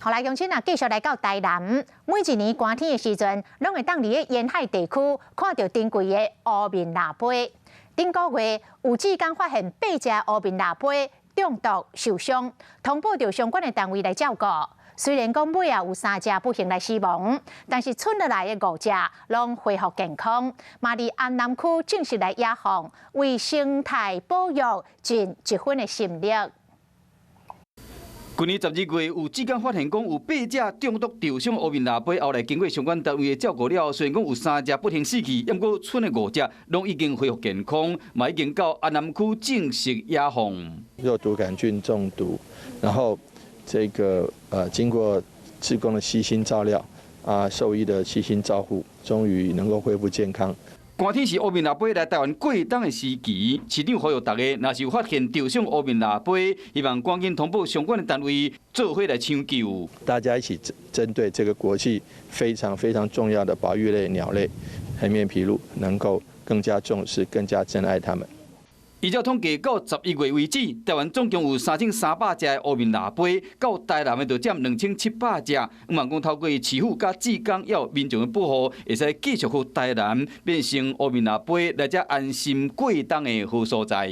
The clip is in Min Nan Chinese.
好來，鄉親啊，繼續來到台南，每一年寒天的時陣，攏會當佇咧沿海地區看著珍貴的烏面蜊飛。頂個月有志工發現八隻烏面蜊飛中毒受傷，通報著相關的單位來照顧。雖然講尾仔有三隻不幸來死亡，但是賰落來的五隻攏恢復健康，嘛佇安南區正式來野放，為生態保育盡一份的心力。去年12月，有志工發現講有八隻中毒受傷烏面蜊飛，後來經過相關單位的照顧了後，雖然講有三隻不幸死去，毋過賰的五隻攏已經恢復健康，嘛已經到安南區正式野放。肉毒桿菌中毒，然後這個經過志工的悉心照料，啊獸醫的悉心照護，終於能夠恢復健康。寒天是烏面蜊飛來台灣過冬的時期，市長呼籲大家，若是有發現受傷烏面蜊飛，希望趕緊通報相關的單位，做伙來搶救。大家一起針對這個國際非常非常重要的保育類鳥類黑面琵鷺，能夠更加重視、更加珍愛它們。依照統計，到11月為止，台灣總共有3300隻的烏面蜊飛，到台南的就佔2700隻。希望講透過市府佮志工猶有民眾的保護，會使繼續予台南變成烏面蜊飛來遮安心過冬的好所在。